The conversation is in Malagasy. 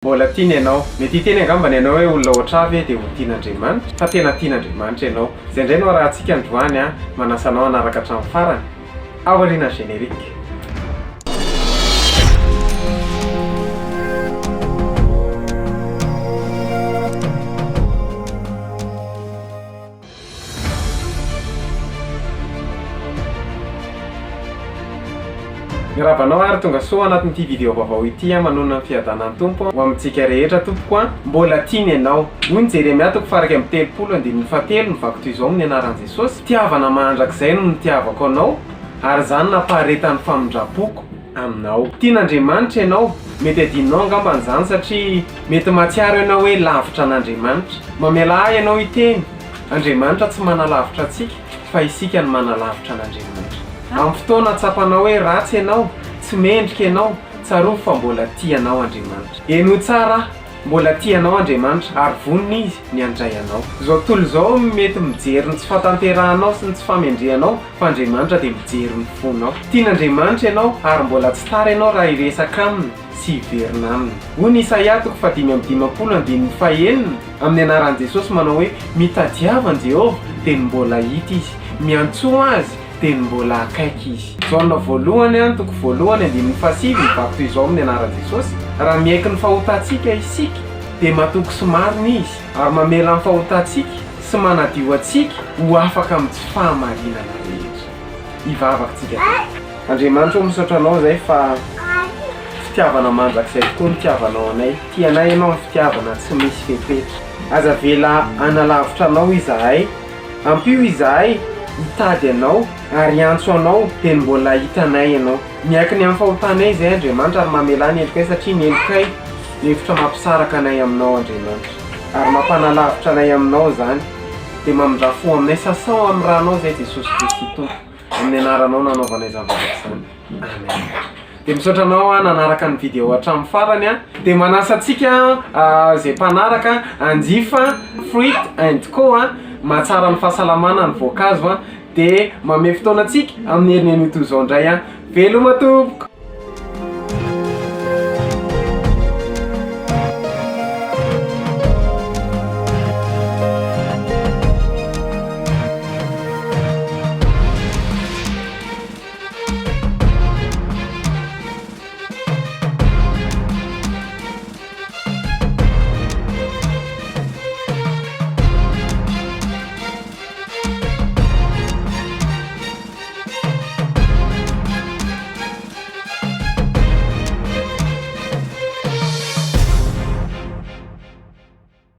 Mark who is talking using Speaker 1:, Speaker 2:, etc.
Speaker 1: Mbola tiany ianao. Mety hiteny angambany ianao hoe olona ohatr'ahy ve dia ho tian'Andriamanitra? Fa tena tian'Andriamanitra ianao. Izay indray no arahantsika androany an! Manasa anao hanaraka hatramin'ny farany. Aorianan'ny générique. Miarahaba anao ary tonga soa anatin'ity video vaovao ity aho manonona ny fiadanan'ny Tompo ho amintsika rehetra tompoko a! Mbola tiany ianao. Hoy ny Jeremia toko faha 31 andininy fahatelo mivaky toy izao amin'ny anaran'i Jesosy, Fitiavana mandrakizay no nitiavako anao ary izany nampaharetan'ny famindram-poko aminao. Tian'Andriamanitra ianao, mety adinonao angambany izany satria mety mahatsiaro ianao hoe lavitra an'Andriamanitra. Mamelà ahy ianao hiteny, Andriamanitra tsy manalavitra antsika fa isika no manalavitra an'Andriamanitra. Amin'ny fotoana tsapanao hoe ratsy ianao, tsy mendrika ianao, tsarovy fa mbola tia anao Andriamanitra. Henoy tsara aho, mbola tia anao Andriamanitra ary vonona Izy ny handray anao. Izao tontolo izao mety mijery ny tsy fahatanterahanao sy ny tsy fahamendrehanao fa Andriamanitra dia mijery ny fonao. Tian'Andriamanitra ianao ary mbola tsy tara ianao raha hiresaka Aminy sy hiverina Aminy. Hoy ny Isaia toko faha-55 andininy fahenina, Amin'ny anaran'i Jesosy manao hoe, Mitadiava an'i Jehovah, dia ny mbola hita Izy. Miantsoa Azy, dia ny mbola akaiky Izy. Jaona voalohany, toko voalohany, andininy fahasivy, mivaky toy izao amin'ny anaran'i Jesosy, Raha miaiky ny fahotantsika isika, dia matoky sy marina Izy, ary mamela ny fahotantsika sy manadio antsika ho afaka amin'ny tsy fahamarinana rehetra. Hivavaka tsika tompoko. Andriamanitra ô misaotra anao izay fa fitiavana mandrakizay tokoa ny fitiavanao anay. Tia anay ianao amin'ny fitiavana tsy misy fepetra. Aza avela hanalavitra anao izahay. Ampio izahay hitady anao ary hiantso anao dia ny mbola hitanay ianao. Miaiky ny amin'ny fahotanay izay Andriamanitra ary mamelà ny helokay satria ny helokay no efitra mampisaraka anay aminao Andriamanitra. Ary mampanalavitra anay aminao izany. Dia mamindrà fo aminay, sasao amin'ny rànao izay Jesosy Kristy Tompo. Amin'ny anaranao nanaovanay izany vavaka izany. Amen. Dia misaotra anao an nanaraka ny vidéo hatramin'ny farany an. Dia manasa antsika izay mpanaraka hanjifa Fruit and Co an, mahatsara ny fahasalamana ny voankazo an. Dia mamehy fotoana antsika amin'ny herin'ny anio toy izao indray an. Veloma tompoko.